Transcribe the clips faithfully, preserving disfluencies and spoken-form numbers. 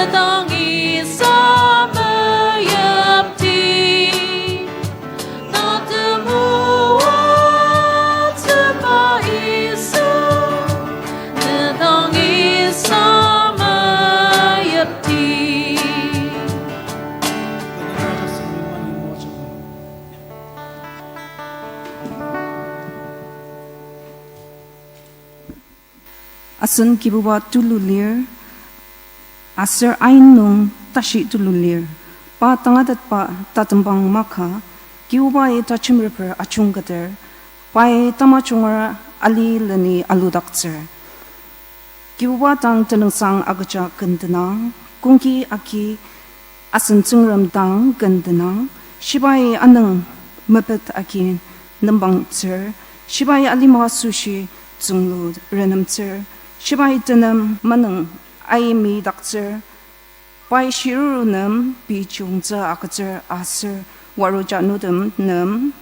Tangi sameyapti, tatemua tsüba Yisu, ne tangi sameyapti. Asen Kibuba tulu lir, aser ain nung tashi tulu lir. Pa tangatetba tatembang maka, Kibubai tajem reper ajungketer, pai tamajunger ali leni aludaktsür. Kibuba dang tenüngsang agüja kendenang, kongki agi asen Tsüngrem dang kendenang, shibai anüng mepet agi nembangtsür, shibai alima asoshi tsünglu renemtsür, shibai tenem manung aimidaktsür, pai shiruru nem pei chiyungtsü agütsür aser waru janutem nem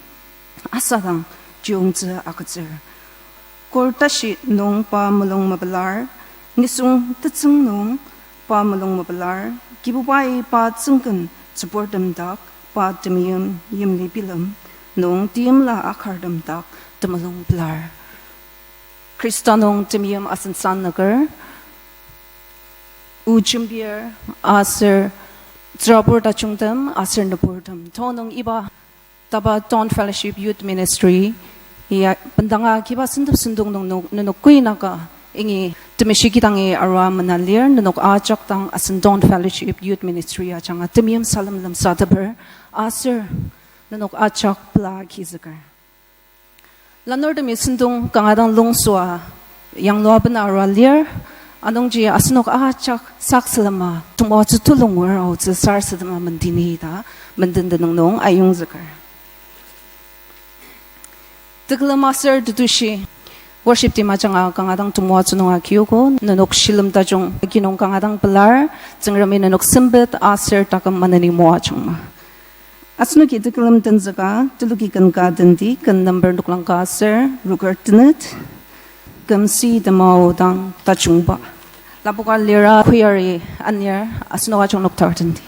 asadang chiyungtsü agütsür. Kor tashi nung pa mulung mepelar, nisung tetsüng nung pa mulung mepelar, Kibubai pa tsüngken tsüburtem dak, pa temeim yimli bilem nung teimla akartem dak temulung pelar. Khrista nung temeim asen sannüker, o jembir aser tsürabur tajungtem aser nüburtem, tonung iba taba Dawn Fellowship Youth Ministry ya bendanga kiba sentep sentong nung, nung, nenok kuinaka ingi temeshi kidangi arua mena lir, nenok ajak dang asen Dawn Fellowship Youth Ministry ajanga temeim salem lemsateper aser nenok ajak pela agizüker. Lanurtemi sentong kanga dang lungsua yanglua bena arua lir, anungji asenok ajak saksalema temoatsü tulu ngur aotsü sarasadema mendeni ta menden tenüng nung ayongzüker. Tekülem aser tetushi worship team ajanga kanga dang temoatsü nung agiogo, nenok shilem tajung agi nung kanga dang pelar, Tsüngremi nenok sempet aser taküm maneni moajangma. Asenoki tekülem tenzüka, teloki ken ka tendi, ken number noklang ka aser rokür tenet, Kümsü Temao Dang Tajungba. Lapoka lira choir-i anir, asenok ajak noktar tendi.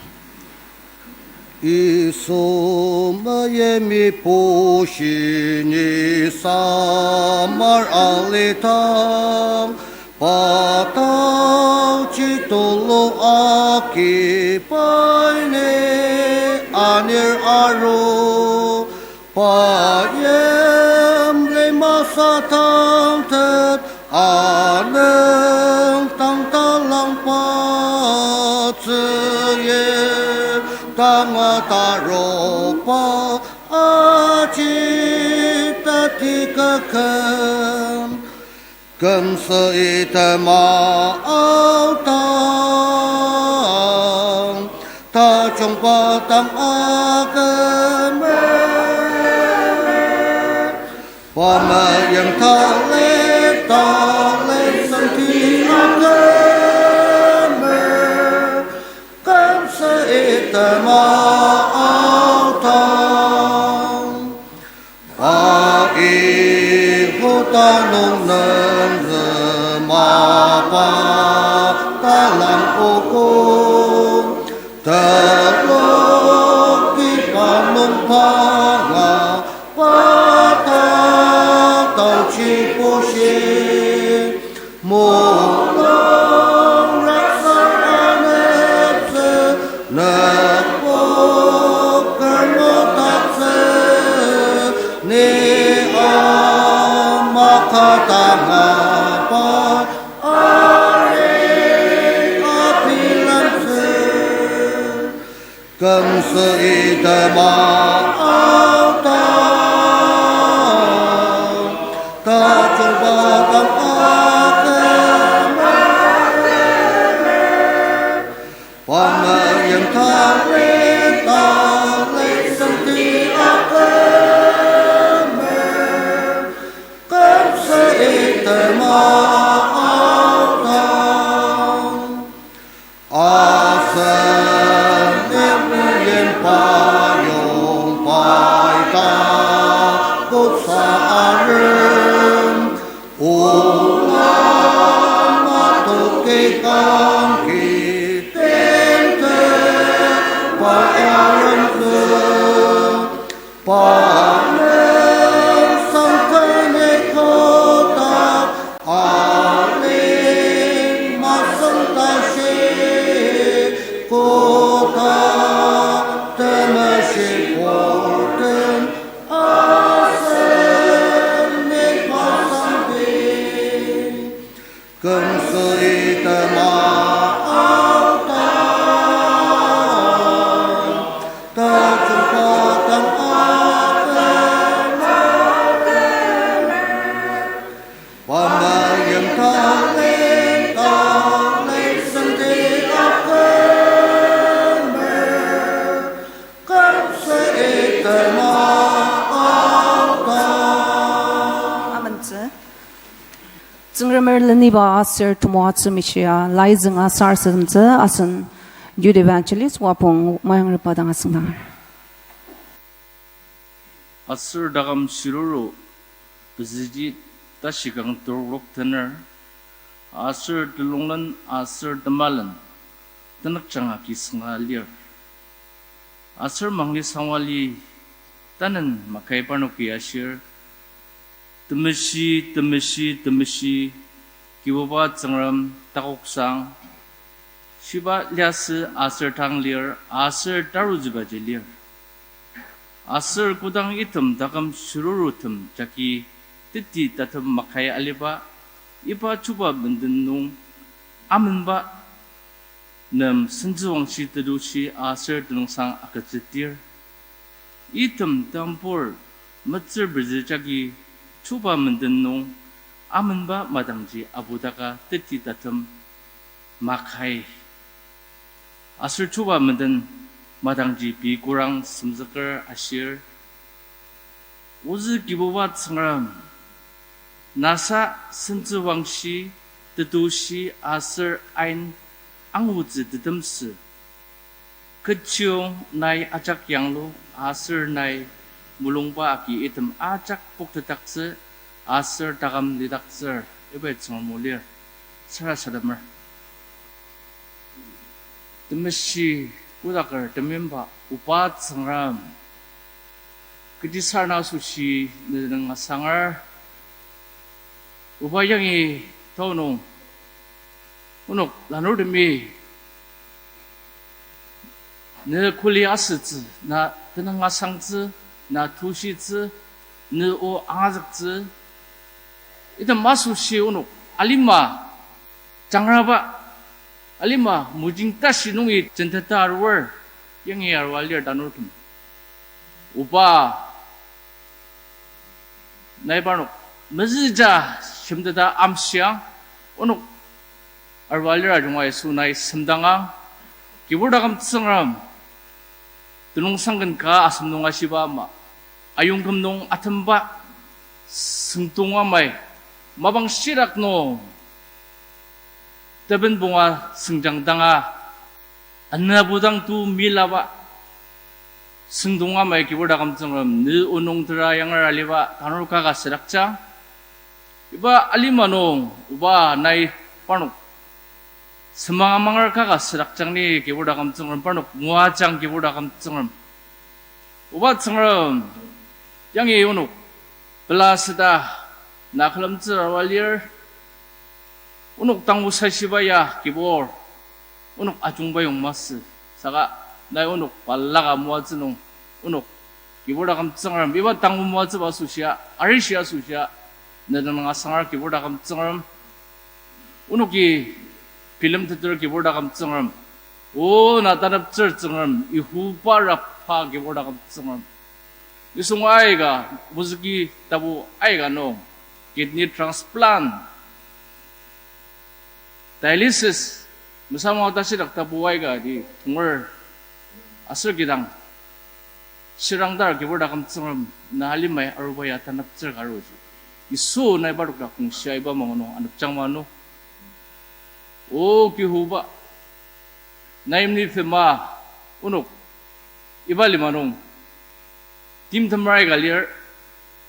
Yisu meyimi pushini samar alidang, pa taochi tulu agi pai ni anir aru, pa yimli masatangtet anüngdang talangba tsüyim danga tarokba aji tati kaken. Kümsü itema aodang, tajungba dang akümer, pa meim tali tali senti akümer, kümsü itema aodang. Pa Yihuda nung nenzü mapa talang ogo, teloktiba nung panga pa ta taochi pushi. Mulung raksa aneptsü, nükpok kernodaktsü, ni amakadang apa ari apilemtsü. Kümsü itema aodang, tajungba dang akümer, pa meim tali tali senti akümer, kümsü itema aodang. Asen nükmelenba yongpai ta kutsa arem, ola matoki kangki te Koda temeshi burden asen ni pasangdi. Kümsüi tema aoda, tajungba dang atenlaker. Pamayim taling taling senti akemer, kümsüi tema aoda. Amentsü. Tsüngremer leniba aser temoatsü mishia, lai zünga sarasademtsü asen Youth Evangelist Wapong Mayangrepa dang asüngdanger. Aser taküm shiruru pezüji tashi kang terok tener, aser telunglen aser temalen tenükjang agi sünga lir. Aser mangli sangwali tanen makai parnoki ashir, Temeshi, temeshi, temeshi, Kibuba Tsüngrem takoksang, shiba liasü aser tang lir, aser tarutsübaji lir. Aser kodang item taküm shirurutem jagi teti tatem makai aliba, iba chuba menden nung amenba nem sentsüwangshi tetushi aser tenüngsang agütsütir. Item tambur metsür pezü jagi chuba menden nung amenba madangji abudaka teti tatem makai. Aser chuba menden madangji pei korang semzüker ashir. Ozü Kibuba Tsüngrem, nasa sentsüwangshi, tetushi aser ain angutsü tetemsü. Kechiyong nai ajak yanglu aser nai mulungba agi item ajak poktetdaktsü aser taküm lidaktsür, ibai Tsüngrem o lir. Sarasademer. Temeshi kodaker temeimba Oba Tsüngrem, kechi sarena asoshi ne tenüng asanger. Oba yangi tao nung onok lanurtemi ne kuli asütsü, na tenüng asangtsü, na tushitsü, ne o angazüktsü. Item asoshi onok alima jangraba, alima mojing tashi nungi jenteta arur, yangi arua lir tanurtem. Oba, nai parnok mezüja shimteta amshiang, onok arua lir ajunga Yisu nai semdangang. Kibur taküm Tsüngrem, tenüngsang ken ka asem nung ashiba ama, ayongküm nung atemba süngdong amai, mapang shitak nung tebenbonga süngjang danga, anübudang tu milaba süngdong amai Kibur taküm Tsüngrem, ne o nung tera yanger aliba tanur kaka südakjang. Iba alima nung Oba nai parnok semang amanger kaka südakjang ni Kibur taküm Tsüngrem, parnok moajang Kibur taküm Tsüngrem. Oba Tsüngrem, yangi onok pela süda na külemtsür arua lir, onok tangu sashiba ya Kibur, onok ajungba yong masü, saka nai onok balaka moatsü nung, onok Kibur taküm Tsüngrem, iba tangu moatsüba asoshia, arishi asoshia, ne tenüng asanger Kibur taküm Tsüngrem. Onoki bilemteter Kibur taküm Tsüngrem. O na taneptsür Tsüngrem, Yihuba rapa Kibur taküm Tsüngrem. Nisung aika, mozüki tapu aika nung, kidney transplant, dialysis, mesama tashidak tapu aika di tonger, aser kidang shirangdar Kibur taküm Tsüngrem, na alimai aruba ya taneptsür ka aruji. Yisu nai parnok dak kongshia iba mangu nung anepjang manu. O Kibuba, nai imli pema onok iba lima nung timtem aika lir,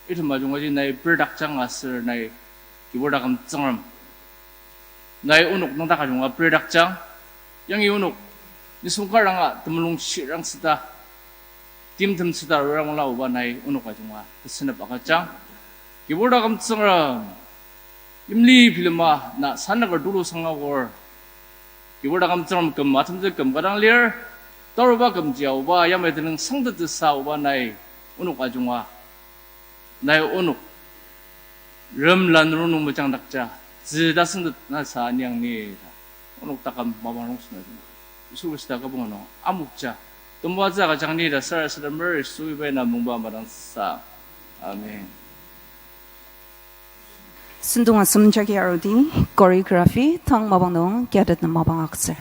item ajungaji nai perdakjang aser nai Kibur taküm Tsüngrem, nai onok nüngdak ajunga perdakjang. Yangi onok nisung karanga temulung shirang süta, timtem süta arurangla Oba nai onok ajunga tesenep agüjang. Kibur taküm Tsüngrem, imli bilema na sanaker tulu sangaor Kibur taküm Tsüngrem küm, atemtsü küm ka dang lir, taruba kümji aoba, yamai tenüng sangtettsüsa aoba nai onok ajunga, nai onok rem lanur nung mejangdakja, tzü ta sangtet nasa aniang ni ta, onok taküm mapang rongsen ajunga, Yisu Khrista kübong nung amokja, temoatsü agüjang ni ta sarasademer Yisu iba ina mungba madangsa. Amen. Sentong asem jagi arudi, choreography, tang mapang nung, kiatet nem mapang agütsür.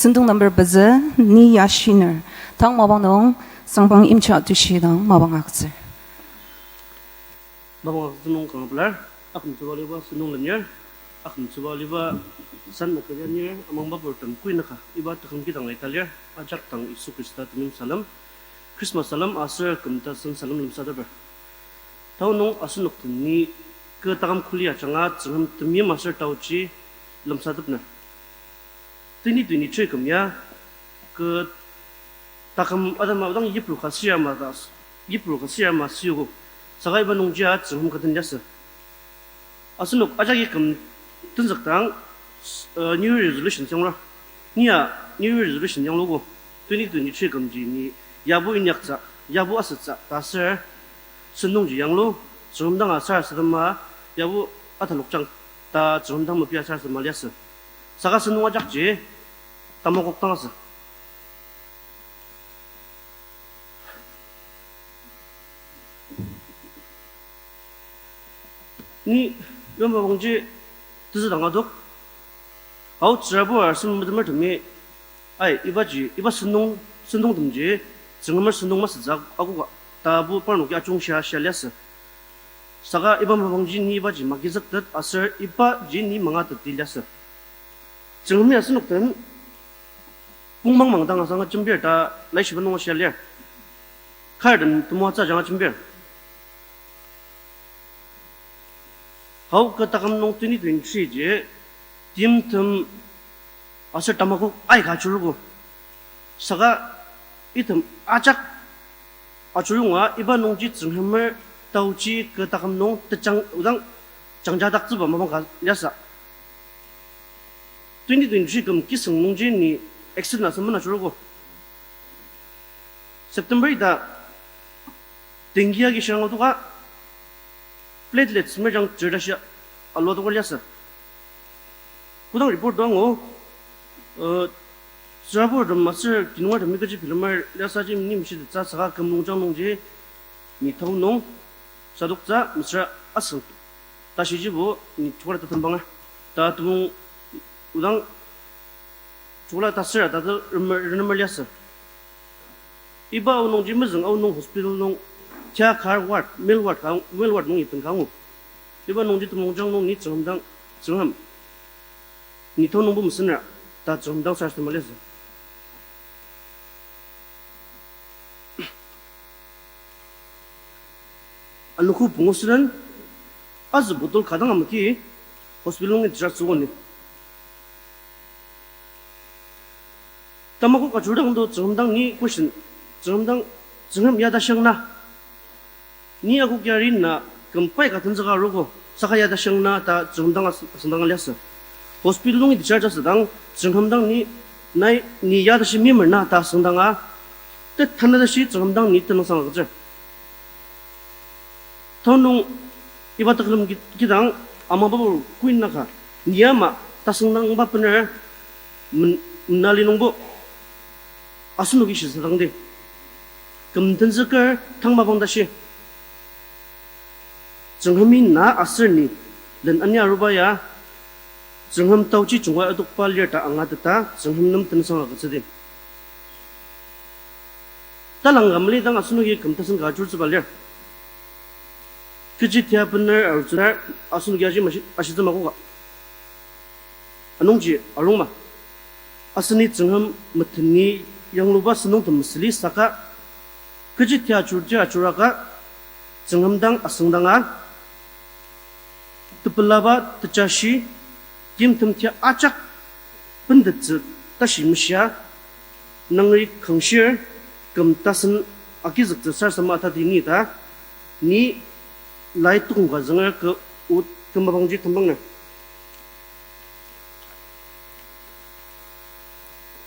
Sentong number pezü, Ni Yashiner. Tang mapang nung, Sangpang Imcha Tushi dang mapang agütsür. Mapang agütsü nung kanga pelar, akümtsüba aliba sentong lenir, akümtsüba aliba san nükjidang lir, amangba purtem kuinaka, iba taküm kidang aita lir, ajak dang Yisu Khrista temeim salem, Christmas salem aser küm tasen salem lemsateper. Tao nung asenok den ni kü taküm kuli ajanga Tsüngrem temeim aser taoji lemsatepner. Twenty twenty-three küm ya kü taküm atema odang yipru ka sür ama ta, yipru ka sür ama süogo. Saka iba nungjia Tsüngrem ka den liasü. Asenok ajaki küm tenzükdang, uh, New Year resolution yanglua. Ni ya New Year resolution yangluogo. Twenty twenty-three kümji ni yabo inyaktsü, yabo asütsü ta aser sentongji yanglu, Tsüngrem dang aser asütema, yabo atalokjang ta Tsüngrem dang mepia aser asütema liasü. Saka sentong ajakji tamakok dang asü. Ni yamabangji tezü dang adok. Ao tsürabur aser memetemertemi, ai, ibaji, iba sentong, sentongtemji, Tsüngremer sentong masütsü akoka, tabo parnoki ajungshia shia liasü. Saka iba mapangji ni ibaji magizüktet aser ibaji ni mangatet ti liasü. Tsüngremi asenok den kongmang mangdang asanga jembir ta laishiba nunga shia lir. Kar den temoatsü ajanga jembir. Hao kü taküm nung twenty twenty-three ji timtem aser tamakok aika ajurugo. Saka item ajak ajurunga iba nungji Tsüngremer taoji kü taküm nung tejang odang jangjadaktsüba mapang ka liasü. Twenty twenty-three küm kisüng nungji ni accident asem mena ajurugo. September ita dengue agi shirang adoka platelets merjang tsür tashi alua adoka liasü. Kodang report angu, uh, Tsüraburtem aser kinungertemi kechi bilemer liasaji ni meshitettsü saka küm nungjang nungji ni tao nung sadoktsü mesüra asüng. Tashijibo ni chokola tatembanga. Ta temong odang chokola tasüra ta renemer, renemer liasü. Iba aonungji mezüng aonung hospital nung tia kar ward, male ward ka, male ward nung iten ka angu. Iba nungji temong nungjang nung ni Tsüngrem dang, Tsüngrem, ni tao nungbo mesüra ta Tsüngrem dang sarasadema liasü. Anogo pungu sülen, azü bottle ka dang amaki, hospital nungi discharge tsüogo ni. Tamako kachur dang do Tsüngrem dang ni question, Tsüngrem dang, Tsüngrem ya tashiang na. Ni akok yari na kümpai ka tenzüka arogo, saka ya tashiang na ta Tsüngrem dang as-, asüngdanga liasü. Hospital nungi discharge asüdang, Tsüngrem dang ni, nai, ni ya tashi meimer na ta asüngdanga, tet tana tashi Tsüngrem dang ni tenüngsang agütsür. Tao nung iba tekülem ki-, kidang ama bubur kuin naka, ni ama tasüngdangba bener men-, menali nungbo asenoki shisadangdi. Küm tenzüker tang mapang tashi, Tsüngremi na aser ni len ania aruba ya, Tsüngrem taochi jungkai adokba lir ta angateta Tsüngrem nem tenüngsang agütsüdi. Talangka melidang asenoki küm tasen ka ajurtsüba lir. Kechi tia bener arutsüra asenoki aji mashi-, ashitsü makoka. Anungji arungma. Aseni Tsüngrem meteni yangluba sentong temesüli saka, kechi tia ajurji ajuraka, Tsüngrem dang asüngdanga, tepelaba tejashi, timtem tia ajak bentettsü tashi meshia, nangri kangshir, küm tasen agizüktsü sarasadema atadi ni ta, ni lai tukong ka zünger kü o temabangji tembangner.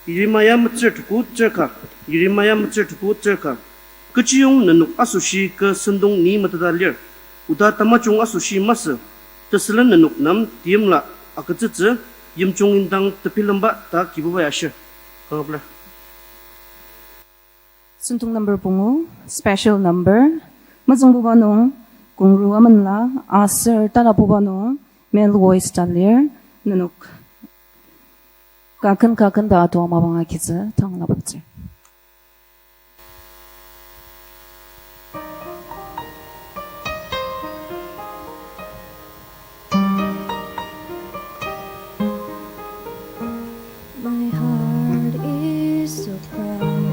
Yeremia metsür tuku tsür ka, Yeremia metsür tuku tsür ka. Kechiyong nenok asoshi kü sentong ni meteta lir, oda tamajung asoshi masü, tesülen nenok nem teimla agütsütsü, yimjung indang tebilemba ta Kibubai ashir. Kanga pelar. Sentong number pungu, special number. Mezüngbuba nung, kongru amenla, aser tanabuba nung, male voice ta lir, nenok kaken kaken ta atua mapang agitsü, tang lapoktsü. My heart is so proud,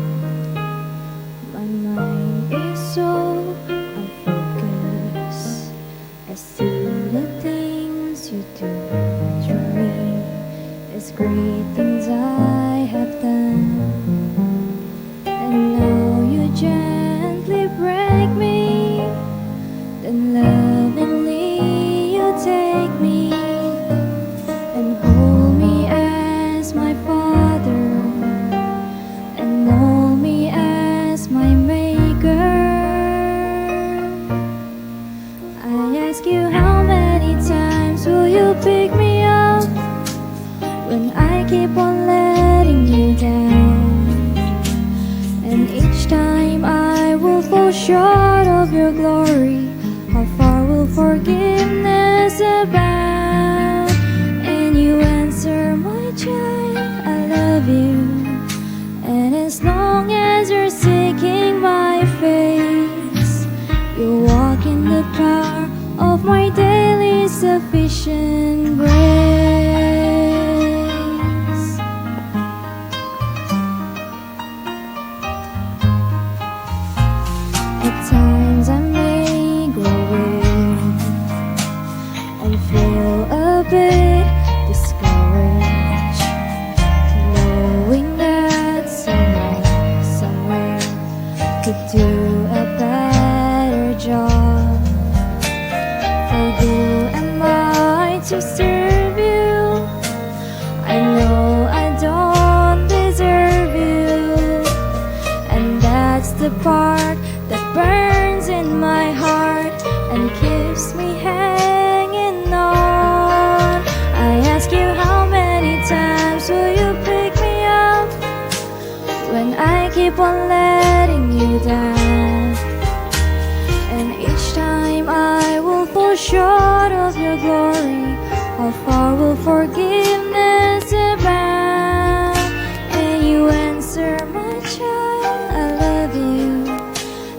my mind is so unfocused. I see the things you do to me, as great things I have done. And now you gently break me, then lovingly you take me and hold me as my father and mold me as my maker. I ask you, how many times will you pick me up when I keep on letting you down? And each time I will fall short of your glory. How far will forgiveness abound? And you answer, my child, I love you. And as long as you're seeking my face, you walk in the power of my daily sufficient grace. At times I may grow weary and feel a bit discouraged, knowing that someone somewhere could do a better job. For who am I to serve you? I know I don't deserve you, and that's the part that burns in my heart and keeps me hanging on. I ask you, how many times will you pick me up Keep on letting you down. And each time I will fall short of your glory. How far will forgiveness abound? And you answer, "My child, I love you."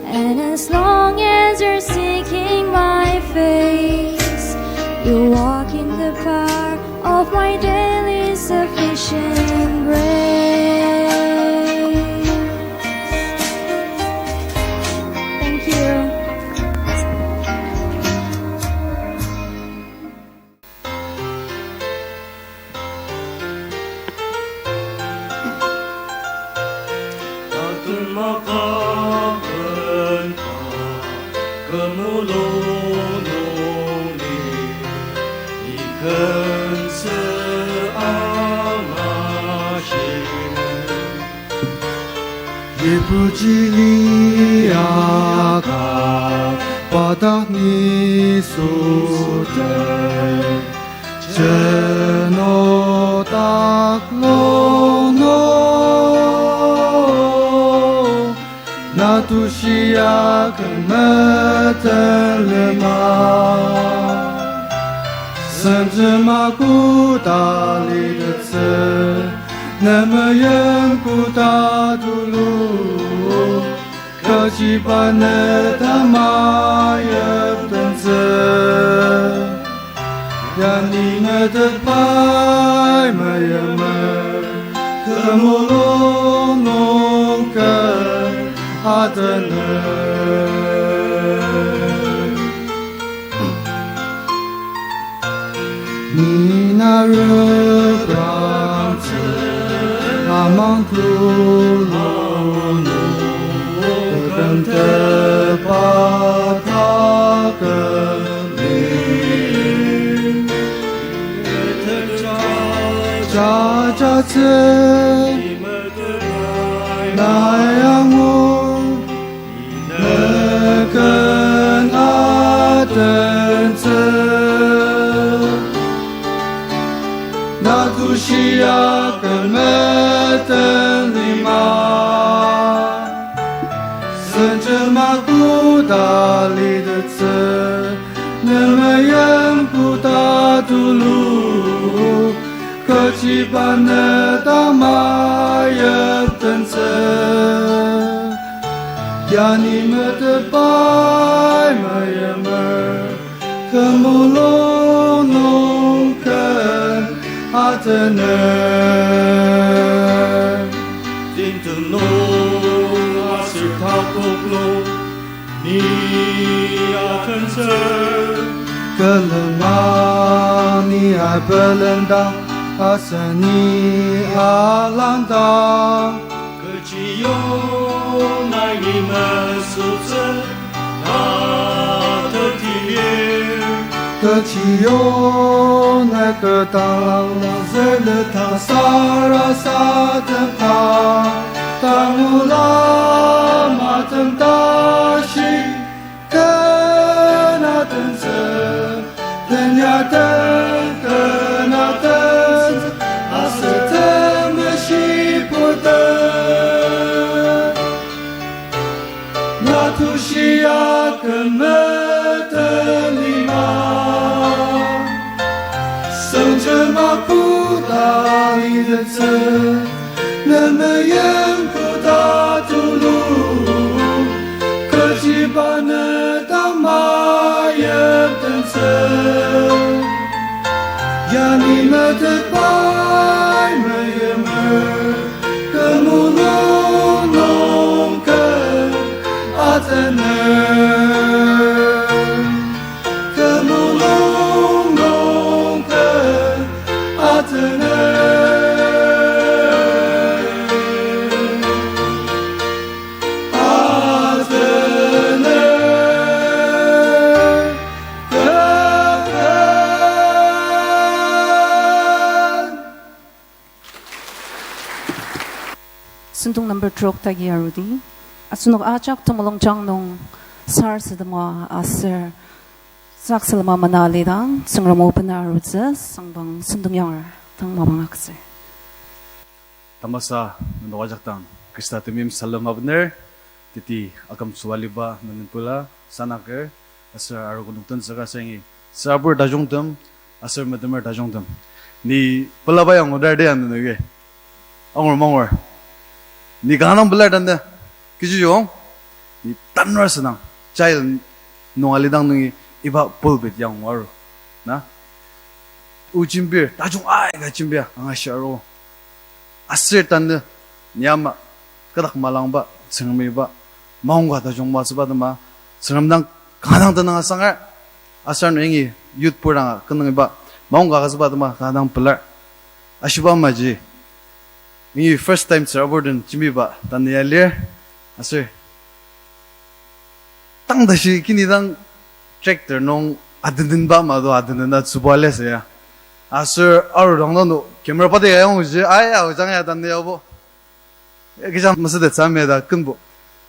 And as long as you're seeking my face, you walk in the power of my daily sufficient grace. Thank you. Atema kapen pa kümulung nungi, ni kentsü amashi. Yipruji liaka padak ni süter, jeno dak lung nung, na tushi ya kümeten lima. Sentsüma koda litettsü, ne meim koda tulu, kechiba ne tamayeptentsü. Yani metetpai meimer, kümulung nung ken atener. Ni na reprangtsü amang tulung nung, kemtepa taküm ni. Jajatsü na yangu, ne ken atentsü. Na tushi ya kümeten lima. Sentsüma koda litettsü, ne meim koda tulu, kechiba ne tamayeptentsü. Yani metetpai meimer, kümulung nung ken atener. Timtem nung aser takok nung ni atentsü. Külemang ni abelendak aser ni alangdak. Kechi yonai ni mesütsü, na tetilir. Kechi yonai ketang langzerleta sarasademta, tangula matem tashi ken atentsü, tenya den ken atentsü, aser temeshi putem. Na tushi ya kümeten lima. Sentsüma koda litettsü, ne meim koda tulu, kechiba ne tamayeptentsü. Yani metetpai meimer, kümulung nung ken atener. Kümulung nung ken atener. Atener. Kü-, kü- Sentong number trok tagi arudi. Asenok ajak temulungjang nung sarasadema aser saksalema mana alidang, Tsüngrem o bena arutsü, sangbang sentong yanger, tang mapang agütsür. Tamasa, nenok ajak dang, Khrista temeim salem abener, teti aküm tsübaliba menen pela sanaker, aser arogo nokten tsüka sengi, tsürabur tajungtem, aser metemer tajungtem. Ni pelaba ya ngudar de anenoke. Angur mangur. Ni kanga pelar tanü. Kechiyong. Ni tanur senang. Child nung alidang nungi iba pulpit ya ngua aru. Na? O jembir, tajung aika jembir, angashi aru. Aser tanü, ni ama, kü dak malangba, Tsüngremi iba, maongka tajung masüba tema, Tsüngrem dang kanga dang tenüng asangar, aser nungi youth pur dang kü nung iba, maongka agütsüba tema kanga dang pelar. Ashiba amaji, ni first time tsürabur den jembiba tanü ya lir, aser tang tashi kini dang tractor nung adendenba ama do adenden ta tsüba lir sa ya. Aser aru dang nung camera pati ka yangji, aya, ojang ya tanü yabo. Kija masütet sami ta kenbo.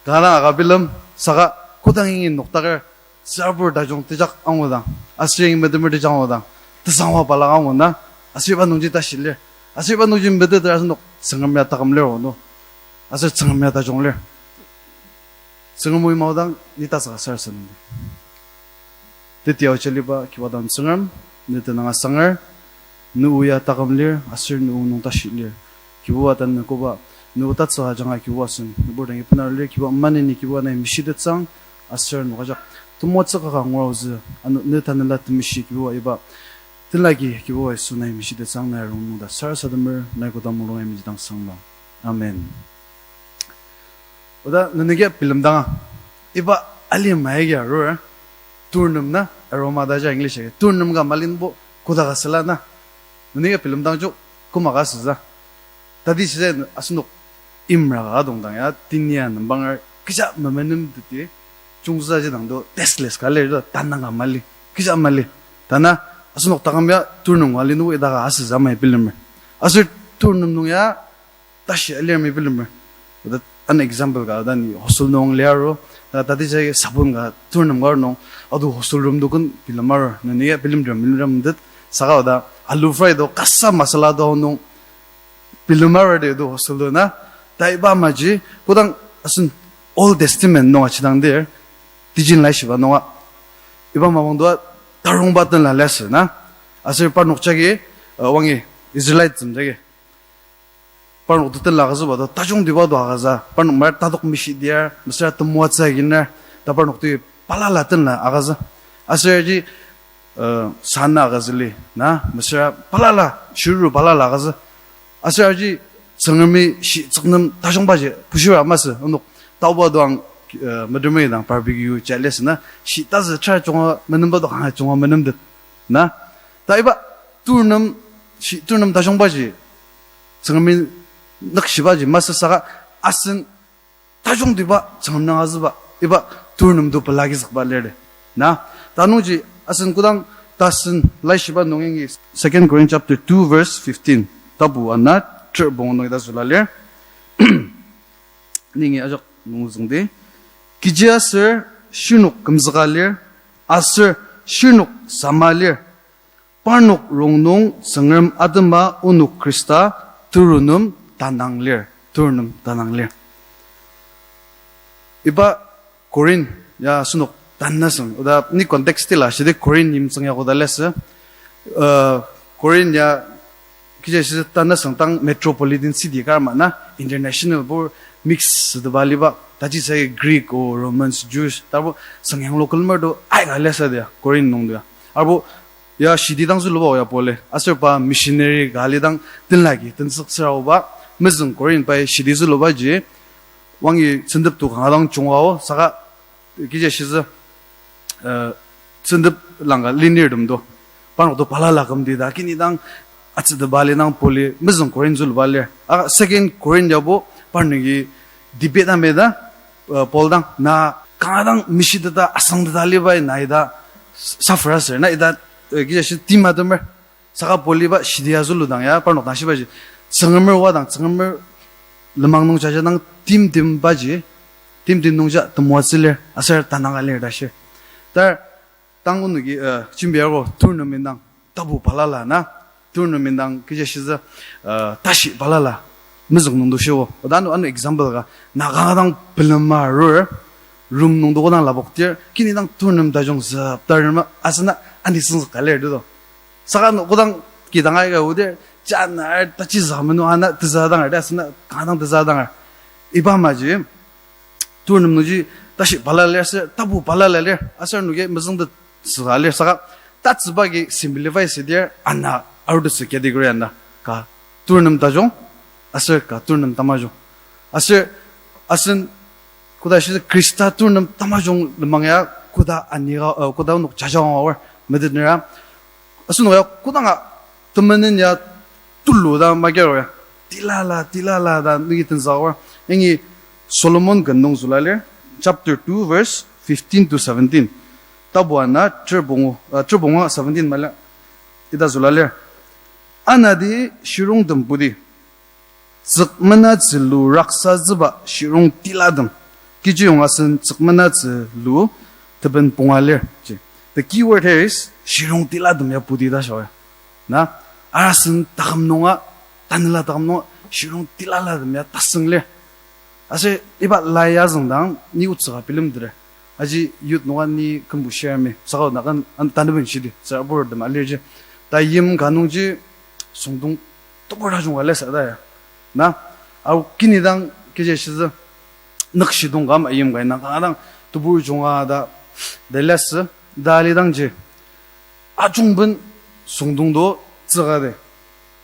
Kanga dang aka bilem, saka kodang yangi noktaker, tsürabur tajung tejak angudang, aser yangi metemer tejak angudang, tesangwa balaka angu na, aser iba nungji tashi lir, aser iba nungji meteter asenok Tsüngrem ya taküm lir o no, aser Tsüngrem ya tajung lir. Tsüngrem o ima odang ni tasaka sarasadem di. Teti aochaliba Kibuba dang Tsüngrem, ne tenüng asangar, ne o ya taküm lir, aser ne o nung tashi lir. Kibuba tanü koba, ne o tatsüka ajanga Kibuba asen, ne bur dangi bena lir, Kibuba maneni Kibuba nai mishitettsüang, aser nok ajak temoatsü kaka nguraozü, ano ne tanela temeshi Kibuba iba, tenlaki Kibuba Yisu nai mishitettsüang nai rongnung ta sarasademer, nai koda mulung ya mejidang sangma. Amen. Oda nenüki bilemdanga, iba alima agi arur, turnüm na, aroma ta ja English agi, turnüm ka malinbo koda ka süla na, nenüki bilemdang jok koma ka süsa. Tati shisa asenok imra ka adongdang ya, tenia nembanger kecha memenem teti, chungsa ji dang do tasteless ka lir do, tanang ka mali, kecha mali. Tana, asenok taküm ya turnüm ka li nubo ita ka asüsa mai bilemer. Aser turnüm nung ya, tashi alir mi bilemer. Oda an example ka, oda ni hostel nung liaro, ta tati jagi sabun ka turnüm ka nung, ado hostel room do ken bilemaro, neni ya bilemdem, bilemdem det, saka oda alu fry do, kasa masala do nung, bilemaro de do hostel do na, ta iba amaji, kodang asen Old Testament nung achidang dir, tijin laishiba nunga, iba mapang do tarongba tenla lesson na, aser parnok jagi, uh, wangi Israelite tem jagi parnok tetenla agütsüba do, tajungtiba do agütsü, parnok mar tatok mishi diar, mesüra temoatsü aginer, ta parnok ti balala tenla agütsü. Aser aji, uh, sana agütsüli, na, mesüra balala, shiruru balala agütsü. Aser aji, Tsüngremi shi tsüknem tajungbaji, pushira masü, onok, taoba doang, uh, metemei dang barbecue ja lesson na, shi tazü tra junga menemba do kanga junga menemtet, na. Ta iba, turnüm, shi turnüm tajungbaji, Tsüngremi nükshibaji masü saka asen tajungtiba Tsüngrem nang azüba iba turnüm do pelagizükba lir de. Na, ta nungji asen kodang tasen laishiba nung yangi Second Corinthians chapter two verse fifteen. Tapu ana ter bong nung ita züla lir. Ningi ajak nung züngdi. Kechiaser shirnok kümzüka lir, aser shirnok sama lir. Parnok rongnung Tsüngrem atema onok Khrista turunüm tanang lir, turunüm tanang lir. Iba Corinth ya asenok tanasüng, oda ni context tila shidi Corinth yimtsüng ya koda lesü, uh, Corinth ya kechi shi tanasüng tang metropolitan city kar ma na, international bo mix süteba aliba, taji sai Greek o Romans, Jews, tabo süngyang local mer do aika lesü dia, Corinth nung dia. Arbo ya shidi dang züluba ya Paul-i. Aser pa missionary ka alidang tenlagi tenzüktsüra oba, mezüng Corinth pai shidi zülubaji, wangi sentep to kanga dang jungao, saka kechi shizü, uh, sentep langka linirtem do. Parnok to balala kümdi ta, kini dang atsüteba alidang Paul-i mezüng Corinth züluba lir. A Second Corinth yabo parnoki debate ameda, uh, Paul dang, na kanga dang mishiteta asangteta alibai na ita suffer aser, na ita, uh, kechi shi tima temer. Saka Paul-i ba shidi azüludang ya, parnok dang shibaji, Tsüngremer wadang, Tsüngremer lenmang nung jaja dang timtimbaji, timtim nungja temoatsü lir, aser tanang alir ta shir. Tar, tang onoki, uh, jembiago, turnum indang, tapu balala na, turnum indang kechi shizü, uh, tashi balala. Mezüng nungdo shio. Oda ano, ano example ka. Na kanga dang pelema arur. Room nungdo kodang lapoktir. Kini dang turnem tajung züp tarema. Asena ani süngzük ka lir do. Saka ano kodang kidang aika odir. Jana tachi zü meno ana tezü danger. Asena kanga dang tezü danger. Iba maji. Turnem nungji tashi balala lir, aser tapu balala lir, aser noki mezüngtet süa lir, saka tatsüba agi simplify südir ana arutettsü category ana ka turnem tajung, aser ka turnem tamajung. Aser asen koda shi Khrista turnem tamajung lenmang ya koda ani ka, uh, koda onok jajang aor metet nera. Asenok ya kodanga temenen ya tulu ta magiar ya. Tilala, tilala ta nungi tensa aor. Yangi Solomon ken nung züla lir, chapter two, verse fifteen to seventeen. Tapu ana, ter pungu, uh, ter pungu seventeen mali. Ita züla lir. Anati shirongtem pudi. Tsükmenatsü lu raksatsüba shirong tilatem. Kechiyong asen tsükmenatsü lu teben punga lir. The key word here is shirong tilatem ya pudi ta shia. Na, arasen taküm nunga, tanela taküm nunga, shirong tilalatem ya tasüng lir. Aser iba lai azüngdang, ni otsü ka bilemteter. Aji youth nunga ni kümbu share mi, saka nakan an taneben shidi, tsüraburtem alirji. Ta yim ka nungji süngdong tebur tajung ka lesa ta ya. Na, ao kini dang kechi shizü, nükshidong ka ama yim ka ina kanga dang tebur junga ta, ta lesa, ta alidangji. Ajungben süngdong do tsüka de.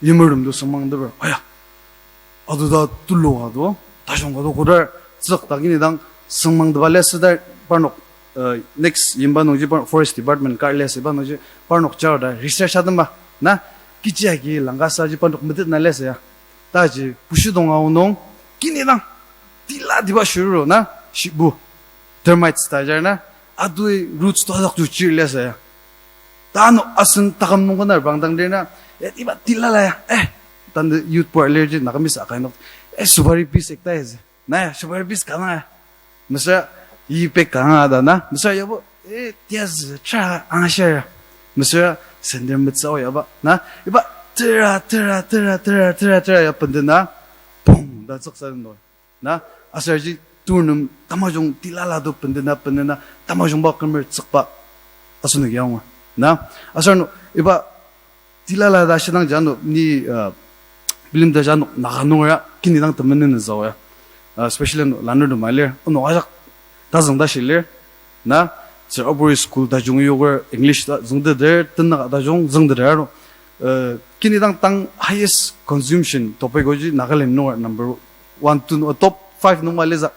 Yimertem do süngmangteper. Aya. Ado ta tulu ka do, tajung ka do kodar tsük ta kini dang süngmangteba lesa ta parnok, uh, next yimba nungji par-, forest department ka lesa iba nungji parnok jar ta research atemba. Na, kechi agi langka sa ji parnok metet na lesa ya. Taji bushidong ao nung, kini dang, tilatiba shiruru na, shibu. Termites ta jar na, atoi roots to adak ju chir lesa ya. Tanü asen taküm nung kena bangdang lir na, eh, iba tilala ya, eh, tanü youth pur alirji Nagamese akai nok, eh, supari piece ekta ya se. Na ya, supari piece kanga ya. Mesüra, yi pek kanga ta na, mesüra yabo, eh, tia zü, tra, angashia ya. Mesüra, sender metsü ao yaba, na, iba, tera, tera, tera, tera, tera, tera ya pendena, pong, ta tsüksa den do. Na, aser ji turnem tamajung tilala do pendena, pendena, tamajungba kümer tsükba. Asenoki angur. Na, aser ano, iba tilala ta shidangji ano, ni, uh, bilemtetji ano, Naga nungera, kini dang temenen zao ya. Uh, especially ano, lanurtem alir, ano ajak, tazüng tashi lir. Na, tsüraburi school tajung yoker, English ta züngteter, tenaka tajung züngteter ano. Uh, kini dang tang highest consumption tobacco ji Nagaland nunga number one, two, uh, top five nung maliza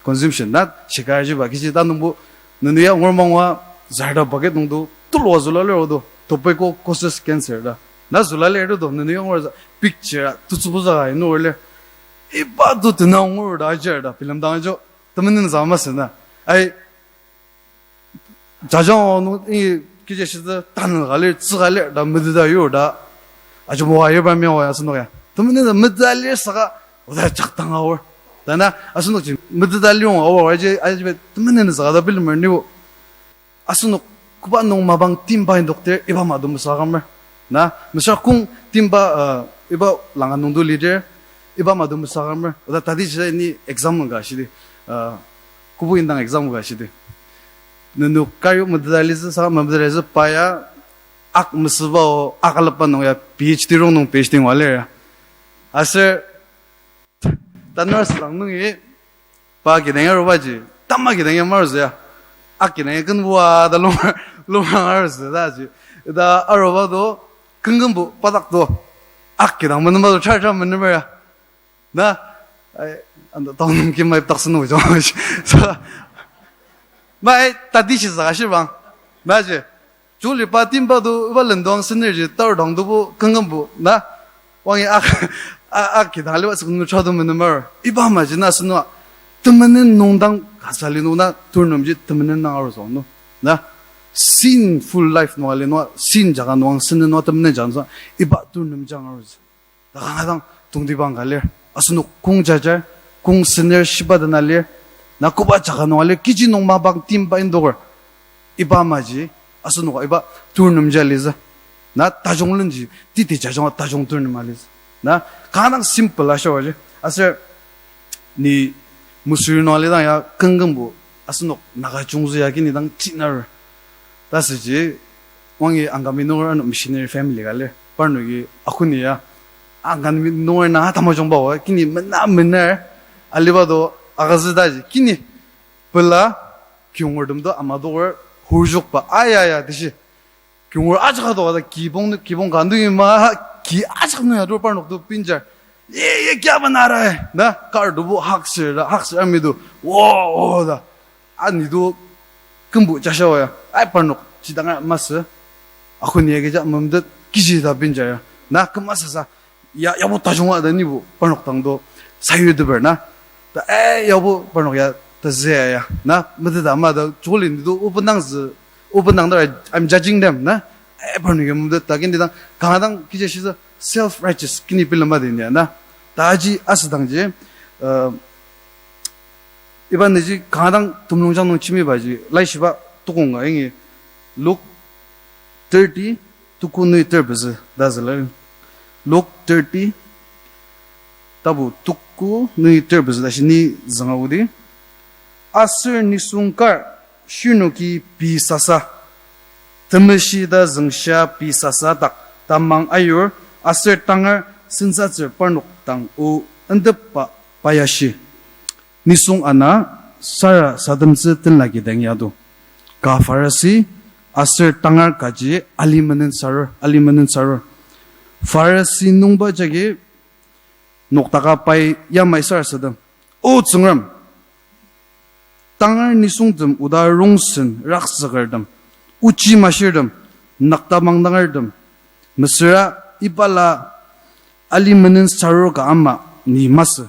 consumption. Na, shikar jiba, kechi ta nungbo, nenu ya ngur mangwa, zarda bucket nungdo, tulu azüla lir odo, tobacco causes cancer ta. Na züla lir do, nenu ya ngur za, picture, tutsübuza ka inu lir. Iba do tena ngur da ajar da, bilemdang ajo, temenen zama sena. Ai, jajang nung, i, kechi shitsü, tanü ka lir, tsü ka lir, da, meteta yur da. Ajo moa yur ba miao ya, asenok ya. Temenen za, meteta lir saka, oda jaktang aor. Dana, asenok ji, meteta lir aor, aji, aji, temenen saka da bilemer nibo. Asenok, koba nung mapang timba indokter, iba mado mesüa kamer. Na, mesüra kong timba, uh, iba langa nungdo lir, iba mado mesüa kamer. Oda tati jida ni exam ka shidi, uh, kobo indang exam ka shidi. Nenu kari meteta litsü saka meteta litsü pa ya, ak mesüba o, ak alaba nung ya, P H D rong nung P H D ngua lir ya. Aser, tanur asüdang nungi, pa kidang ya arubaji, tama kidang ya marutsü ya. Ak kidang ya kenbua ta lung, lung arutsü ta ji. Ita aruba do, kenkenbo padak do. Ak kidang menemba do, char char menemba ya. Na, ai, anda taonung kimai ptak senu jong. Sa, mai tati shi saka shibang. Na ji. Juli pa timba do, iba lendong senerji, tar dang dobo, kenkenbo, na? Wangi ak, a, ak kidang liba sük nutra do menemar. Iba maji na senoa, temenen nungdang kasali nung na, turnemji temenen nang aru zong no. Na? Sinful life nung ali nung, sin jaga nung, senen nung, temenen jaga nung, iba turnemji ang aru zong. Ta kanga dang tongtibang ka lir. Asenok kong jajar, kong sener shiba dena lir. Na koba jaga nung alir, kechi nung mapang timba indoker. Iba maji, asenok iba turnemji alitsü. Na tajung lenji, titi jajung tajung turnem alitsü. Na, kanga dang simple ashibaji. Aser ni Missouri nung alidang ya kengkengbo asenok Naga chiyungtsü ya kini dang chiner. Tasüji, wangi Angami nunger ano missionary family ka lir. Parnoki akuni ya Angami nunger na tamajungba wa, kini mena mener, aliba do agütsütaji. Kini pela kiyongertem do ama doker hurjokba, aya ya, tishi. Kiyongur ajak adoka ta kibong, kibong ka nungi ma, ki ajak nungi adur parnok do pinjar. Ye, ye, kya bana rai? Na, kar do bo haksir da, haksir ami do. Wo, wo da. Ani do kembo jasha wa ya. Ai parnok jidanga masü. Akuni ya kecha memdet kiji ta pinjar ya. Na, kema sasa. Ya, yabo tajunga da nibo parnok dang do sayuteper na. Ta, eh, yabo parnok ya ta züa ya. Na, meteta ma da jolin do open dang zü, open dang da, I'm judging them na. Eh, parnok ya mudü ta kini dang, kanga dang kiji shisa self righteous kini bilema den ya na. Ta aji asüdangji, uh, iba niji kanga dang temulungjang nung chimibaji, laishiba tukong ka ingi Luke thirty, tuku nui ter pezü ta züla. Luke thirty, tapu tuku nui ter pezü ta shi ni zünga odi. Aser nisung kar shirnoki pei sasa, temeshi ta züngshia pei sasa dak tamang ayur, aser tangar sensatsür parnok dang o entepba payashi. Nisung ana sarasademtsü tenla kidang ya do. Ka Pharisi aser tangar kaji alimenen sarur, alimenen sarur. Pharisi nungba jagi noktaka pai yamai sarasadem. O Tsüngrem, tangar nisungtem oda rongsen rakzükertem, ochi mashirtem, naktamang tangartem, mesüra ibala alimenen sarur ka ama ni masü.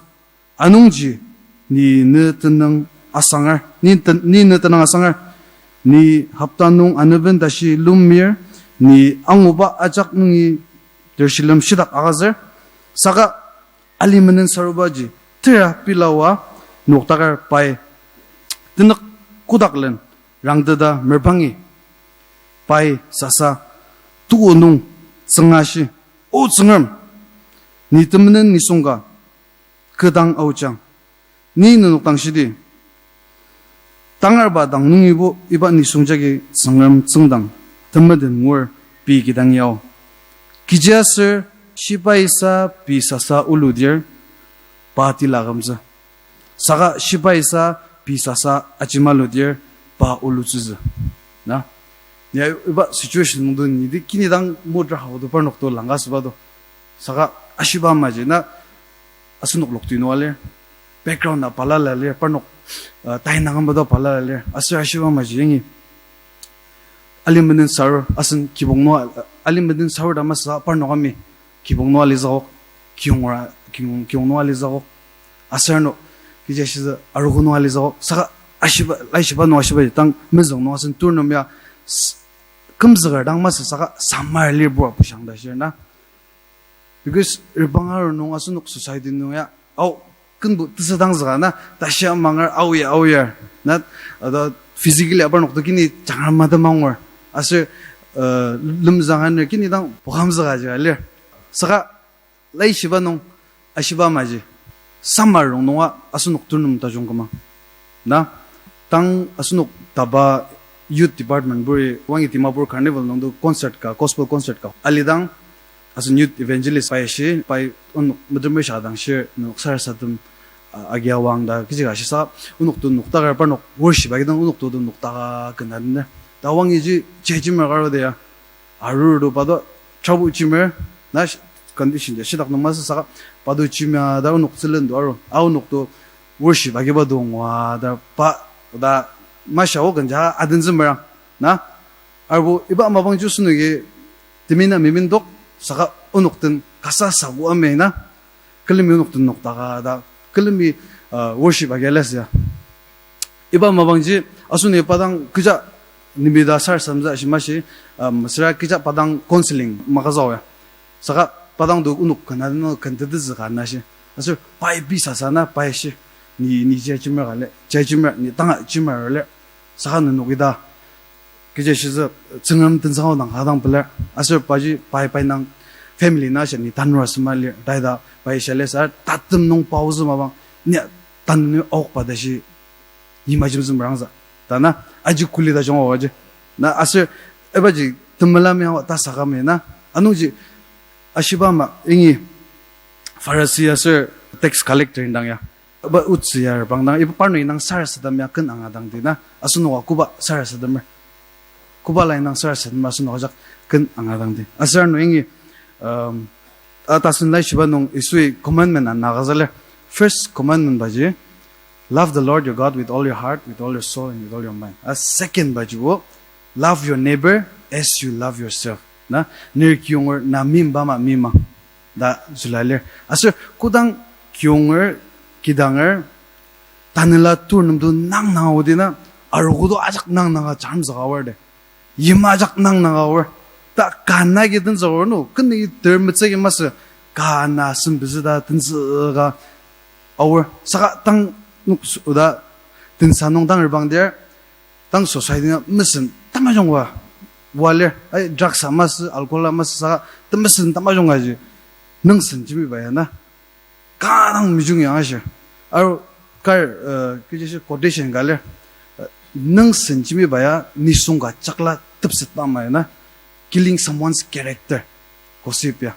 Anungji ni ne tenüng asangar, ni ten-, ni ne tenüng asangar. Ni hopta nung aneben tashi lummir, ni anguba ajak nungi tershilem shitak agütsür. Saka alimenen sarubaji tera pilawa noktakar pai tenük kotaklen rangteta merbangi pai sasa tuo nung tsüngashi, O Tsüngrem, ni temenen nisung ka kü dang aojang. Ni nenok dang shidi, tangarba dang nungibo iba nisung jagi Tsüngrem tsüngdang temeden ngur pei kidang yao. Kechiaser shibaisa pei sasa oludir pa tila akümtsü. Saka shibaisa pei sasa ajima ludir pa olutsütsü. Na? Ni iba situation nungdo ni di kini dang mood ra haodo parnokdo langka sübado. Saka ashiba maji na asenok lokti nung alir. Background na balala lir, parnok, uh, tainang amado balala lir. Aser ashiba maji yangi alimenen sarur, asen kibong nung, alimenen sarur ta masü parnok ami kibong nung alizüok, kiyongra, kiyong, kiyong nung alizüok, aser ano, kechi ashitsü arogo nung alizüok, saka ashiba, laishiba nung ashiba tang mezüng nung asen tur nung ya, s-, kümzüker dang masü saka samar lir bua pushang ta shir na. Because reprang aru nung asenok society nung ya, au, kenbo tesüdang züka na, tashi amangar, au ya, au ya, na, ada physically aparnok to kini jangar mada mangur, aser, uh, lemzang aner kini dang pokam züka ji alir. Saka, laishiba nung, ashiba maji, samar rongnunga asenok turnung tajung kümang. Na, tang asenok taba youth department buri wangi Dimapur Carnival nungdo concert ka, gospel concert ka alidang, asen youth evangelist pai ashi, pai onok metemer shadang shir, nok sarasadem, a, agia wang ta, kechi ka shisa, onok to noktaker parnok worship agidang onok to do noktaka kena dene. Ta wangiji, chechimer karo de ya. Arur do pado trouble chimer, na sh-, condition ja shitak nung masü saka pado chimya ta onok tsülen do aru, a onok to worship agiba do ngua ta pa, ta masha o kenja adentsü merang, na, arbo iba mapang ju sünoki temena mimindok, saka onok den kasa sabu ame na, külemi onok den noktaka ta, külemi, uh, worship agi alesya. Iba mapangji, asenoki pa dang kecha nimida sarasademtsü ashi mashi, um, süra kecha pa dang counseling makazao ya. Saka pa dang do onok kena deno kentetezü ka na shi. Aser pai pei sasa na pai shi. Ni, ni jai chimer ka le, jai chimer, ni tanga chimer le. Saka nenok ita kechi ashitsü Tsüngrem tensang aodang ka dang pelar. Aser paji pai pai nang family na sha ni tanur asema lir. Taida pai sha lir sa tatem nung paozü mapang. Ni tanur aokba tashi ni majemzü merangsa. Ta na, aji kuli ta jung aji. Na aser, ibaji temela mi awa ta saka mi na. Anungji, ashiba ama, ingi Pharisee aser tax collector indang ya. Iba otsü ya reprangdang, iba parnok indang sarasadem ya ken angadangdi na. Asenoka koba sarasademer. Koba la indang sarasademer asenoka ajak ken angadangdi. Aser ano ingi, um, a tasen laishiba nung Yisui commandment ana agütsüla. First commandment baji, love the Lord your God with all your heart, with all your soul, and with all your mind. A second baji o, love your neighbor as you love yourself. Na, ner kiyonger na meimba ama meimang ta züla lir. Aser kodang kiyonger, kidanger, tanela turnemto nangnang aodi na, arogo to ajak nangnanga charmzüka aor de. Yima ajak nangnanga aor. Ta kana ki tenzüka aor no, keni ter metsüki masü, kana sempezü ta tenzüka aor. Saka tang nuk s-, oda tensa nung tang reprangdir, tang society na mesen tamajung oa, oa lir, ai, drugs a masü, alcohol a masü saka, temesen tamajung oaji, nüngsen jembiba ya na. Kanga dang mejung ya ashi. Aru kar, uh, kechi shi quotation ka lir, uh, nüngsen jembiba ya nisung ka jakla tepsetba ama ya na. Killing someone's character. Gossip ya.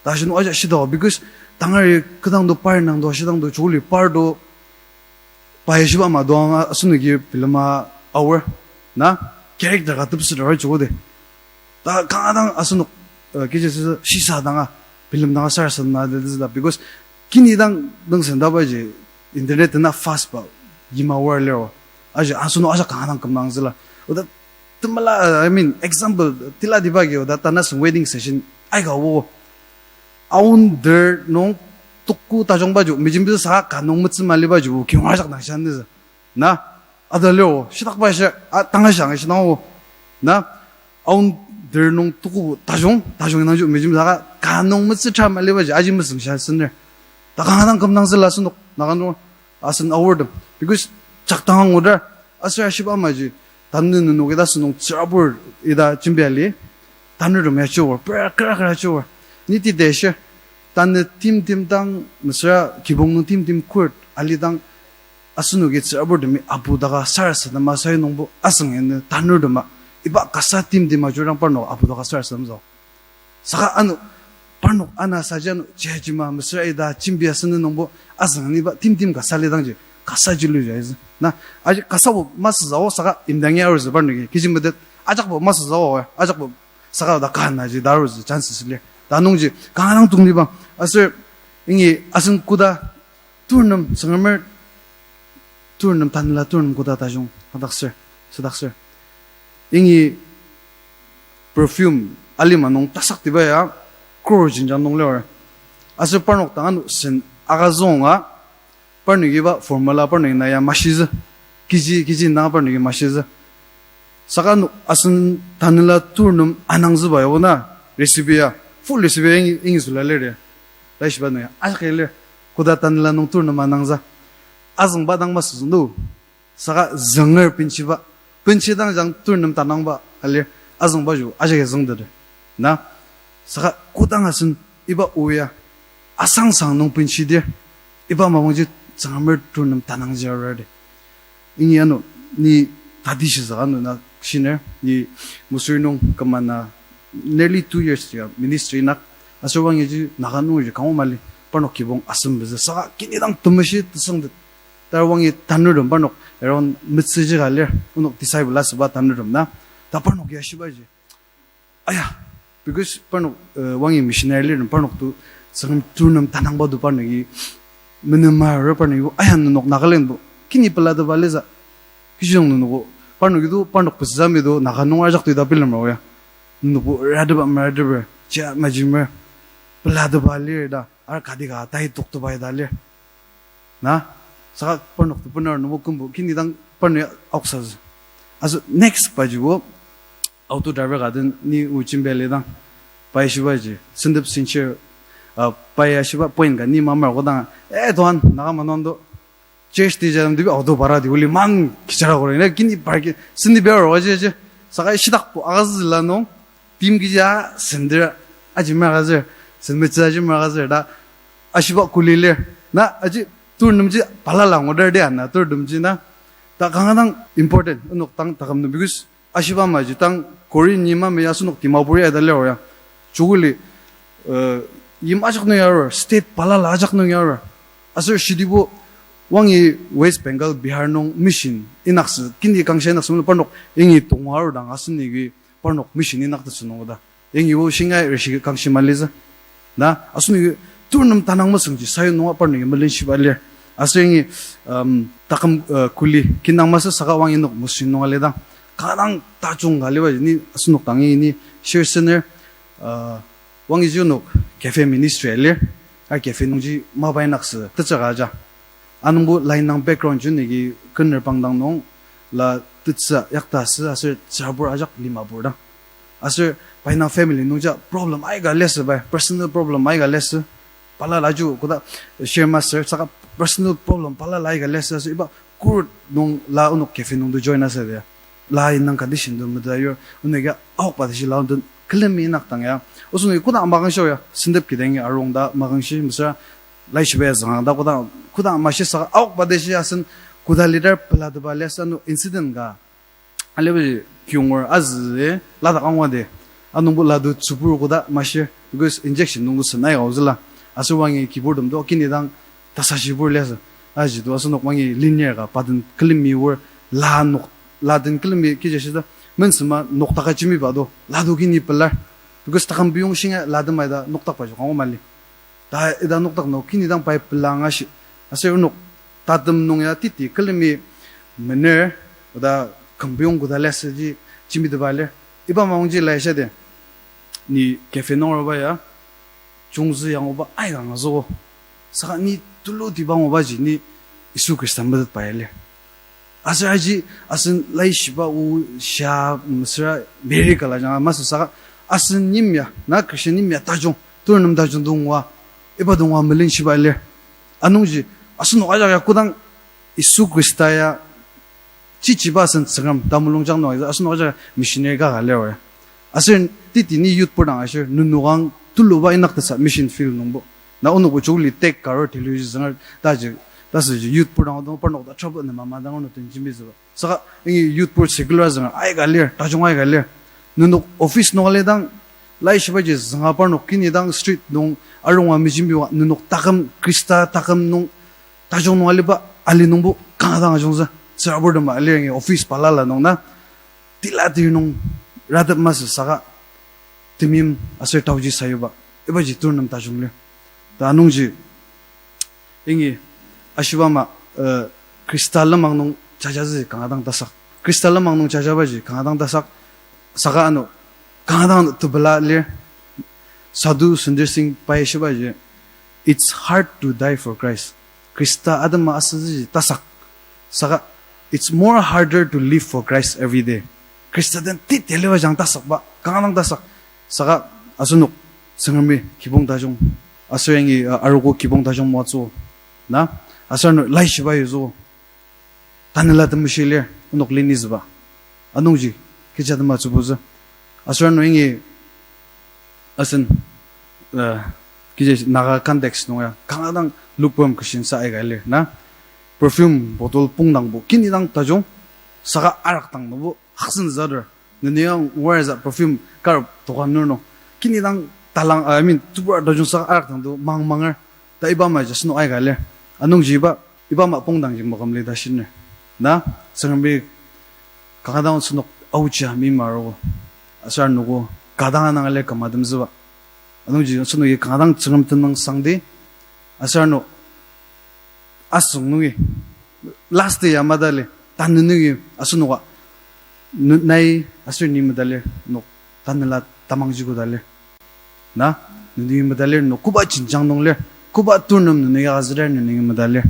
Ta shinu aja shidao, because tangari kedang do par nang do, shidang do, chuli par do, pai shiba ama do anga asenoki bilema aor, na, character ka tepset aor joko de. Ta kanga dang asenok, uh, kechi sü shisa danga, bilem danga sarasadema de, de, de, because kini dang nüngsen tabaji internet na fast ba, yima war liro. Aji asenok aja kanga dang kümdangtsüla. Oda temela, uh, I mean, example, tila diba ki oda tanasen wedding session aika o. Aondir nung tuku tajungba ju, mejembitsü saka ka nung metsü maliba ju, kiyonger ajak dang shan nütsü. Na, ata liro, shitakba shi, a, tanga shang shi nang o. Na, aondir nung tuku tajung, tajung nang ju mejembitsü saka ka nung metsü tra maliba ji, aji mesüng sha sener. Ta kanga dang kümdangtsüla asenok, Naga nung, asen aortem. Because jaktang anguda, aser ashiba amaji, tanü nenok ita asenok tsürabur ita jembia li, tanurtem ya chior, pera kera kera chior. Ni ti deshi, tanü timtim dang, mesüra kibong nung timtim court, alidang, asenoki tsüraburtemi apu daka sarasadema sayu nungbo asüng yanü tanurtema, iba kasa timtim ajurang parnok apu daka sarasademzüo. Saka ano, parnok ana saji ano jajima mesüra ita jembia sünü nungbo asüng yanü iba timtim kasa lidangji, kasa jilu jaizü. Na, aji kasabo masüzao saka imdangi arutsü parnoki, kechi metet, ajakbo masüzao, ajakbo saka oda kanaji darutsü chances lir. Ta nungji, kanga dang tongtibang, aser, ingi asen koda, turnem, Tsüngremer, turnem tanela turnem koda tajung, adakser, sedakser. Ingi perfume alima nung tasaktiba ya, crore jenjang nung lir. Aser parnok dang ano sen agüzüonga, parnoki iba formula parnoki na ya mashitsü. Kechi, kechi na parnoki mashitsü. Saka ano asen tanela turnem anangzüba ya ona, recipe ya, full recipe ya ingi, ingi züla lir ya. Laishiba nung ya, ajak ya lir. Koda tanela nung turnem anangzü. Azüngba dang masü züngdo. Saka zünger benchiba. Benchi dang jang turnem tanangba alir. Azüngba ju ajak ya züngdeter. Na, saka kodang asen iba o ya asangsang nung benchidir, iba mapangji Tsüngremer turnem tanangji arur di. Ingi ano, ni tati shisa ano na shiner, ni Missouri nung kümana nearly two years ya ministry nak, aser wangiji Naga nungji kanga mali, parnok kibong asem pezü, saka kini dang temeshi tesüngtet. Tar wangi tanurtem parnok, around metsüji ka lir, onok disciple asüba tanurtem na, ta parnok ya shibaji. Aya, because parnok, uh, wangi missionary lir parnok to, Tsüngrem turnem tanangba to parnoki, menema re parnoki, aya nenok Nagaland bo, kini pelateba liza, kechiyong nenok, parnoki to, parnok pezü ami to, Naga nung ajak to ita bilemra ya. Nenokbo rateba marateper, chia majimer, pelateba lir ta, ar kati ka tai tokteba ita lir. Na, saka parnok to bener nungbo kümbo, kini dang parnok ya aoksazü. Aser next baji bo, auto driver ka den ni o jembia lidang, pai shibaji, sentep sincere, uh, pai ya shiba point ka ni mamar kodang, eh, tuan, Naga manuang to, church ti jadang tibi auto bara ti uli man kichara kore, na kini parking, seni bia ro aji aji, saka shidakbo agüzüla nung, tim kija sendera, Aji meragazür, senmetsü aji meragazür ta ashiba kuli lir. Na aji turnemji balala ngudardi ana turtemji na. Ta kanga dang important, onok tang taküm nung, because ashiba amaji tang Korea ni mami asenok Dimapur ya ta lir ya. Jokuli, uh, yim ajak nung ya arur, state balala ajak nung ya arur. Aser shitibo wangi West Bengal, Bihar nung mission inaktsü, kini kangshia inaktsü mulu parnok yangi tonga arudang asen nigi parnok mission inaktettsü nung oda. Yangi o shingai reshi kangshi malitsü. Na, asenok turnem tanang masüngji sayu nunga parnoki melenshiba lir. Aser yangi, um, taküm, uh, kuli kinang masü saka wangi nok musin nunga lidang. Kanga dang tajung ka liba ji ni asenok dangi ni share center, uh, wangi ji onok cafe ministry lir. A cafe nungji mapa inaktsü tetsüka aja. Anungbo lai nang background ji nigi kener pangdang nung la tetsü yakta asü aser tsürabur ajak limabur dang. Aser pai nang family nungja problem aika liasü pai, personal problem aika liasü. Balala ju koda share master saka personal problem balala aika liasü aser iba court nung la onok cafe nung to join asü dia. La inang condition to meda yur, onok ya aokba tashi la onok külemi inak dang ya. Osonok koda makangshi ya, sentep kidangi arung ta makangshi, mesüra laishiba ya zanga ta koda, koda mashi saka aokba tashi asen koda leader pelatepa liasü ano incident ka. Alibaji kiyongur azü ladak angwa de. Anungbo lado tsübur koda mashir, because injection nungbo senai aozüla. Aser wangi kibur temdo kini dang tasashibur liasü. Aji to asenok wangi linear ka paden külemi wor la nok, laden külemi kija shita. Mensema noktaka jimiba do. Lado kini pelar. Because taküm biyong shinga laden maida noktakba jo kangwa mali. Ta ida noktak nung kini dang pai pelang ashi. Aser onok tatem nung ya titi külemi mener, oda küm biyong koda liasü ji jimitepa lir. Iba maongji laisha de. Ni cafe nung arba ya, jungzü yanguba aika angazüko. Saka ni tulutiba angubaji ni Yisu Khrista metetba ya lir. Aser aji asen laishiba o shia mesüra miracle ajanga masü saka asen yimya, na Christian yimya tajung, turnem tajung dungwa, iba dungwa melenshiba lir. Anungji asenok ajak ya kodang Yisu Khrista ya chichiba asen Tsüngrem tamulung jang nung asenok ajak missionary kaka lir ya. Aser titi ni youth pur dang ashir nenok ang tuluba inaktetsa mission field nungbo. Na onokbo jokuli tech karur theology zünger taji, tasüji youth pur dang odong parnok ta trouble ne mama dang onok den jembitsüba. Saka yangi youth pur secular zünger aika lir, tajung aika lir. Nenok office nung alidang, laishibaji zünga parnok kini dang street nung arunga mejembiwa nenok taküm, Khrista taküm nung tajung nung aliba ali nungbo kanga dang ajungtsü. Tsürabur tema alir yangi office balala nung na. Tila tir nung ratep masü saka temeim aser taoji sayuba. Ibaji turnem tajung lir. Ta anungji yangi ashiba ama, uh, Khrista lenmang nung jajazü kanga dang tasak. Khrista lenmang nung jajabaji kanga dang tasak. Saka ano kanga dang tepela lir. Sadhu Sundar Singh pai shibaji, it's hard to die for Christ. Khrista atema asütsüji tasak. Saka it's more harder to live for Christ every day. Khrista den titeliba jang tasakba kanga dang tasak. Saka asenok Tsüngremi kibong tajung, aser yangi, uh, arogo kibong tajung moatsü na, aser ano laishiba yutsü. Tanela temeshi lir, onok linizüba. Anungji, kecha tema tsübutsü. Aser ano yangi asen, uh, kechi Naga context nung ya kanga dang lukewarm Christian sa aika lir na. Perfume bottle pongdangbo kini dang tajung, saka arak dang nungbo haksen zader. Nenüa ngurza perfume kar toka nur nung kini dang talang, I mean, tebur tajung saka arak dang to mang manger. Ta iba ama asenok aika lir. Anungji iba, iba ama pongdangji maküm li ta shiner. Na, Tsüngremi kanga dang asenok aochia mimaro. Aser anogo kanga dang anang alir kamatemtsüba. Anungji asenoki kanga dang Tsüngrem tenüngsangdi. Aser ano asüng nungi last day ya madali, tanü nungi asenoka, nu-, nai aser ni medalir, nok tanela tamangji kodalir. Na, nunungi medalir, nok koba jenjang nung lir, koba turnem nunungi agütsüdir nunungi medalir.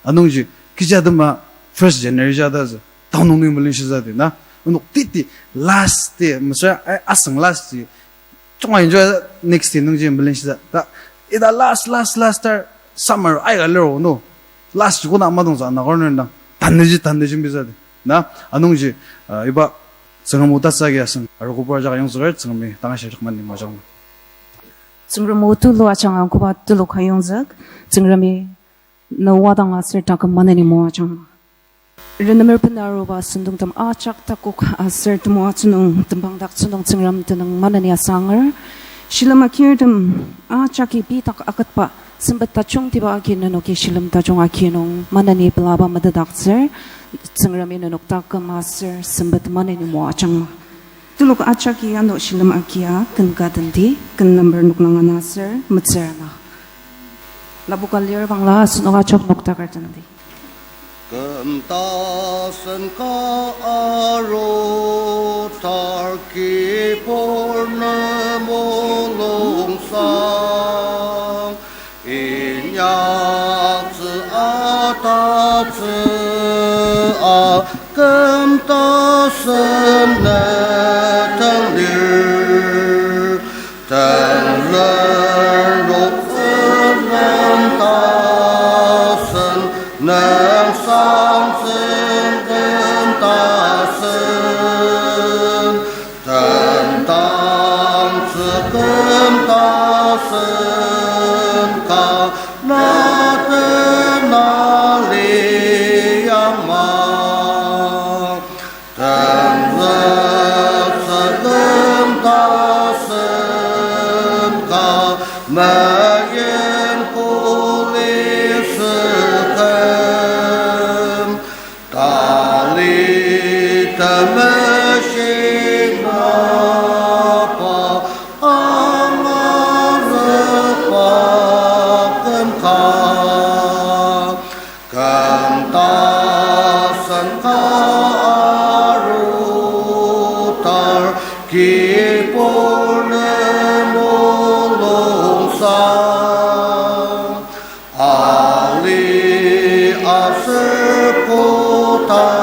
Anungji, kecha atema first January ja tatsü, taonung nungi melenshitsü di, na, onok titi last day, mesüra, ai, asüng last day, junga enjoy next day nungji melenshitsü. Ta, ita last, last, last tar summer aika lir o, no. Last ji kona madongtsü ana corner dang. Tanüji, tanüji mbitsü di. Na, anungji, uh, iba Tsüngrem o tatsü agi asen arogo pur ajak ayongzüker, Tsüngremi tanga shia ajak mani majang. Tsüngrem o tulu ajanga koba tulu ka yongzük, Tsüngremi na wadang aser taküm maneni moajang. Renemer bena aruba sentongtem ajak takok aser temoatsü nung tembangdaktsü nung Tsüngrem tenüng maneni asanger. Shilem agirtem ajaki pei dak aketba sempet tajungtiba agi nenoki shilem tajung agi nung maneni pelaba metetdaktsür, Tsüngremi nenok taküm aser sempet maneni moajang. Telok ajaki ano shilem agia ken ka tendi, ken number noklang ana aser metsür ana. Lapoka lir bangla asenok ajak noktaker tendi. Küm tasen ka arutar, Kibur nem mulungsang, inyaktsü atatsü a, küm tasen ne tang lir. Tenzüker roksen küm tasen, nüngsangtsü küm tasen, tendangtsü küm tasen ka, na tena liyang ma. Tenzüktsü küm tasen ka, meyin kuli sü küm, tali temeshi mapa angazükba küm ka. Küm tasen ka arutar, Kibur nem mulungsang, ali aser kotak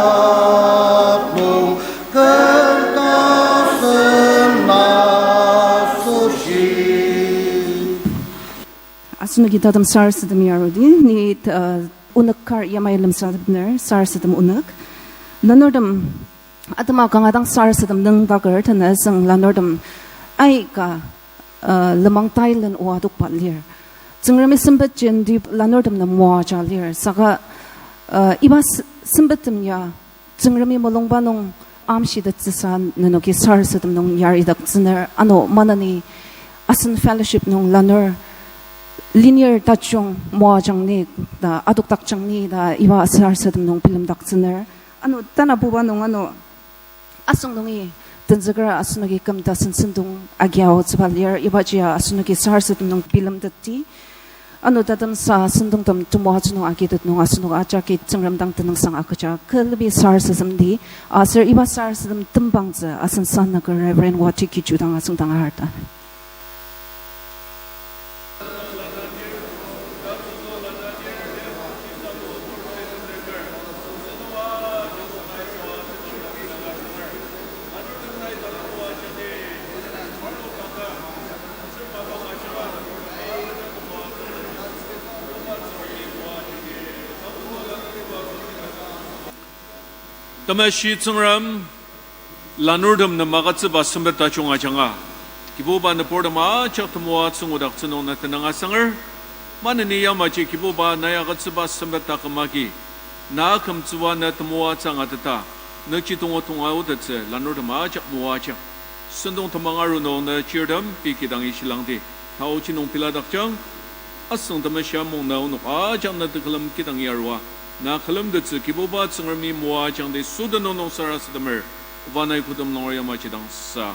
nung küm tasen asoshi. Asenoki tatem sarasadem yarudi, ni, uh, onük kar yamai lemsatepner, sarasadem onük. Lanurtem, atema kanga dang sarasadem nüngdaker, tanü asüng lanurtem aika, uh, lenmang tailen oa adokba lir. Tsüngremi sempet jenti lanurtem nem moaja lir. Saka, uh, iba s-, sempettem ya Tsüngremi mulungba nung amshitettsüsa nenoki sarasadem nung yaridaktsüner, ano maneni asen fellowship nung lanur lenir tajung moajangni ta adokdakjangni ta iba sarasadem nung bilemdaktsüner. Ano tanabuba nung ano asüng nungi tenzüker asenoki küm tasen sentong agiaotsüba lir, ibaji ya asenoki sarasadem nung bilemtetti. Ano tatemsa sentongtem temoatsü nung agitet nung asenok ajaki Tsüngrem dang tenüngsang agüja külemi sarasademdi, aser iba sarasadem tembangtsü asen sanaker Reverend Wati Kichu dang asüngdang arta. Temeshi Tsüngrem, lanurtem nem agütsüba sempet tajung ajanga, Kibuba nüburtem ajak temoatsü ngudaktsü nung na tenüng asanger. Maneni yamaji Kibuba nai agütsüba sempet taküm agi, na kümtsüba na temoatsü angateta, nüji tongo tonga aotettsü lanurtem ajak moajang. Sentong temang aru nung na chirtem pei kidangi shilangdi, taochi nung piladakjang. Asüng Temeshi amung na onok ajak na tekülem kidangi arua, na külemtettsü Kibuba Tsüngremi moajangdi. Süden nung nung sarasademer, oba nai kodem nunger yamaji dang sa.